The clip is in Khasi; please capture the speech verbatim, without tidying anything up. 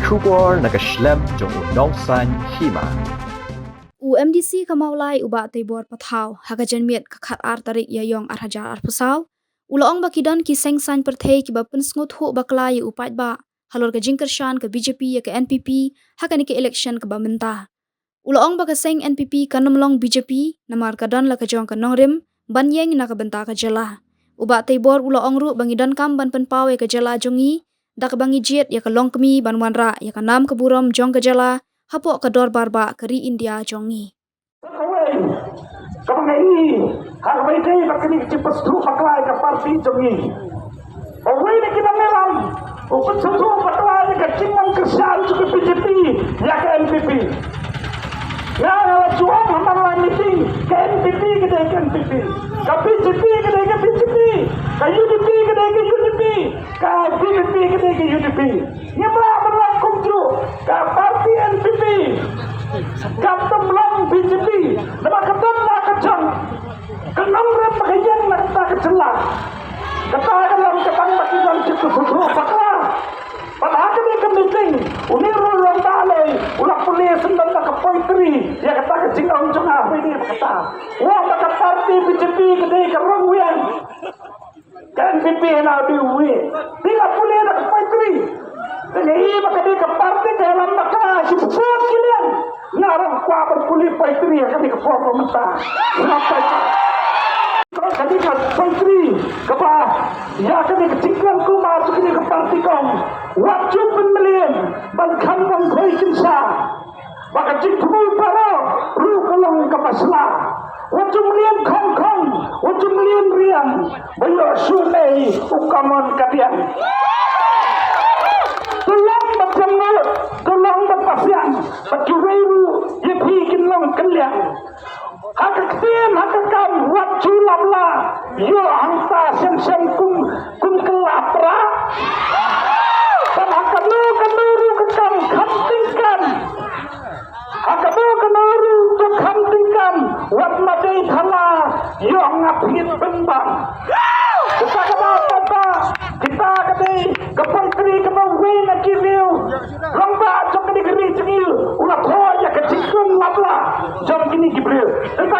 Khubor na ka shlem jong u nongsan hima. U M D C ka Mawlai u Bah Teibor Pathaw ha ka janmiet ka khat ar tarik Ïaïong ar hajar arphew saw u la ong ba ki don ki seng saiñ pyrthei kiba pynsngewthuh bakla ïa u paidbah halor ka jingkyrshan ka B J P ïa ka N P P ha kane ka election kaba mynta. U la ong ba ka seng N P P kan ym long B J P namar ka don la ka jong ka nongrim ban ïeng na ka bynta ka jylla. U Bah Teibor u la ong ruh ba ngi donkam ban pynpaw ïa ka jylla jong ngi da kaba ngi jied ïa ka longkmie ban wanrah ïa ka nam ka burom jong ka jylla hapoh ka dorbar bah ka ri India jong ngi. Kawei kaba nga i ha kaba ïadei bad kane ka jingpynsngewthuh bakla ïa ka party jong ngi. Uwei na ki nongïalam u pynsngewthuh bakla ïa ka jingmong kyrshan jong ka B J P ïa ka N P P. Nga nga la ju ong ha man la meeting, ka N P P ka dei ka N P P, ka B J P ka dei ka B J P, ka U D P ka dei ka U D P, ka V P P ka dei ka U D P. Ngim lah ban long kumjuh, ka party N P P kam tam long B J P. Namar ka tam la ka jong ka nongrim ba ka ïeng na kata ka jylla. Kata ka long ka tang ba ki don ki tu tu bakla. Bad ha kane ka meeting une u rangbah lei u la pule syndon da ka poetry ïa kata ka jingong jong nga. Hynrei ba kata u ong ba ka party B J P ka dei ka rong wiang. Ka N P P hynñiew dei uwei. Te la pule da ka poetry. Te nga i ba ka dei ka party ka ïalam bakla shibun ki liang. Nga ruh kwah ban pule poetry ha kane ka por ba mynta. Nga pule ka dei ka poetry kaba ïa kane ka jingkren kumba jong kane ka party ka ong, wat ju pynmlien ban kham ban khoi kynsa. Ba ka jingthmu baroh ruh ka long kaba sla. Wat ju mlien khong khong, wat ju mlien riam, ba ïoh shu lei u kamon ka diang. To long ba jemngut, to long ba pasian, ba kiwei ruh ïa phi kin long kylliang. Ha ka ktien ha ka kam wat ju lap la, ïoh hangta shen shen kum kum kylla pra. Bad ha kano kano ruh ka kam kham tyngkam. Ha kano kano ruh to kham tyngkam, wat ma dei thala ïoh ngap ngit pynban. Kita ka ba kita ka dei ka poetry kaba wei na ki riew. Rangbah jong kane ka ri jong ngi u la thoh ïa ka jingkren lap la jong kine ki briew. Kita